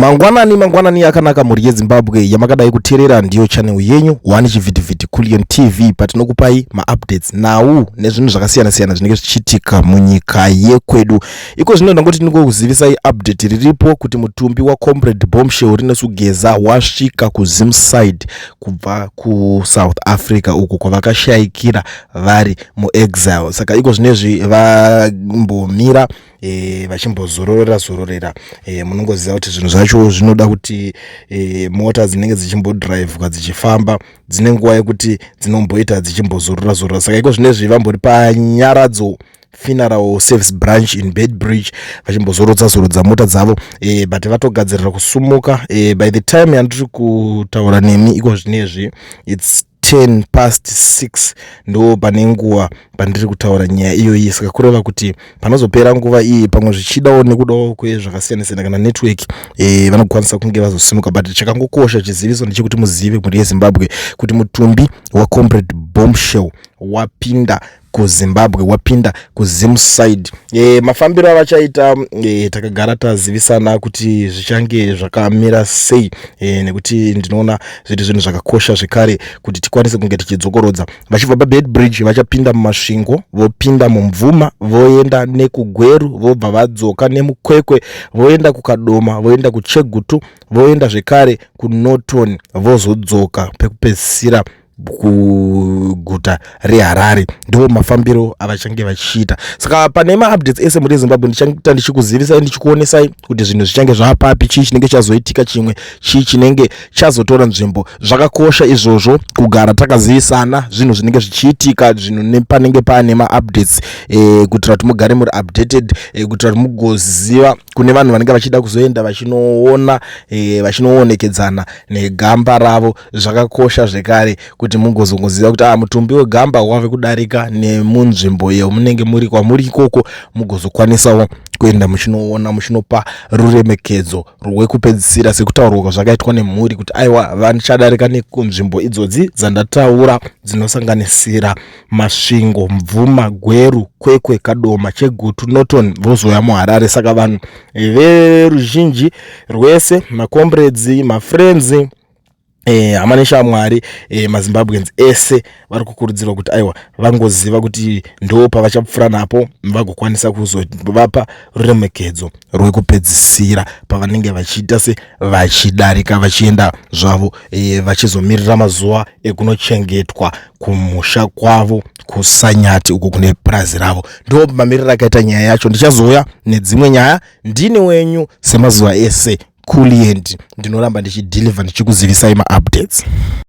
Mangwanani, mangwanani akanaka, mhuri yeZimbabwe yamakadai kuteerera. Ndiyo channel yenyu one Chivhitivhiti Culion TV, patinokupai maupdates, nhau nezvinhu zvakasiyana-siyana zvinenge zvichiitika munyika yekwedu. Iko zvino ndangoti ndingokuzivisai update riripo kuti mutumbi waComrade Bombshell Rinesu Geza wasvika kuZimside kubva kuSouth Africa, uko kwavakashayikira vari muexile. Saka iko zvinezvi vambomira vachimbozororera zororera. Munongoziva kuti zvinhu zvacho zvinoda kuti mota dzinenge dzichimbodhiraivhwa, dzichifamba, dzine nguva yekuti dzinomboita dzichimbozorora zorora. Saka iko zvinezvi vambori paNyaradzo Funeral Service branch in Beitbridge vachimbozorodza zorodza mota dzavo, but vatogadzirira kusumuka. By the time yandiri kutaura nemi iko zvinezvi, it's 10 past 6, ndo pane nguva pandiri kutaura nyaya iyoyi. Saka kureva kuti panozopera nguva iyi, pamwe zvichidawo nekudawo kwezvakasiyana siyana kana network, vanokwanisa kunge vazosimuka. But chakangokosha, chiziviso ndechekuti muzive, mhuri yeZimbabwe, kuti mutumbi waComrade Bombshell wapinda kuZimbabwe, wapinda kuZimside. Mafambiro avachaita, takagara tazivisana kuti zvichange zvakamira sei, nekuti ndinoona zviri zvinhu zvakakosha zvekare kuti tikwanise kunge tichidzokorodza. Vachibva paBeitbridge vachapinda muMasvingo, vopinda muMvuma, voenda nekuGweru, vobva vadzoka nemuKwekwe, voenda kuKadoma, voenda kuChegutu, voenda zvekare kuNorton, vozodzoka pekupedzisira kuguta reHarare. Ndo mafambiro avachange vachiita. Saka pane maupdates ese, muri Zimbabwe, ndichaita ndichikuzivisai, ndichikuonesai kuti zvinhu zvichange zvaapapi, chii chinenge chazoitika, chimwe chii chinenge chazotora nzvimbo. Zvakakosha izvozvo kugara takazivisana zvinhu zvinenge zvichiitika, zvinhu nepanenge paane maupdates, kuitira kuti mugare muri updated, kuitira kuti mugoziva kune vanhu vanenge vachida kuzoenda vachinoona, vachinoonekedzana negamba ravo. Zvakakosha zvekare kuti mugozongoziva kuti mutumbi wegamba wave kudarika nemunzvimbo yemunenge muri, kwamuri ikoko, mugozokwanisawo kuenda muchinoona, muchinopa ruremekedzo rwekupedzisira, sekutaurwa kwazvakaitwa nemhuri kuti aiwa, vachadarika nekunzvimbo idzodzi dzandataura, dzinosanganisira Masvingo, Mvuma, Gweru, Kwekwe, Kadoma, Chegutu, Norton, vozoya muHarare. Saka vanhu veruzhinji rwese, macomrades, mafriends, hama neshamwari, maZimbabweans ese vari kukurudzirwa kuti aiwa, vangoziva kuti ndo pavachapfuura napo, vagokwanisa kuzovapa ruremekedzo rwekupedzisira pavanenge vachiita se vachidarika vachienda zvavo, vachizomirira mazuva ekunochengetwa kumusha kwavo kuSanyati, uko kune purazi ravo. Ndo mamiriro akaita nyaya yacho. Ndichazouya nedzimwe nyaya. Ndini wenyu semazuva ese, Kulient. Ndinoramba ndichideliver, ndichikuzivisai maupdates.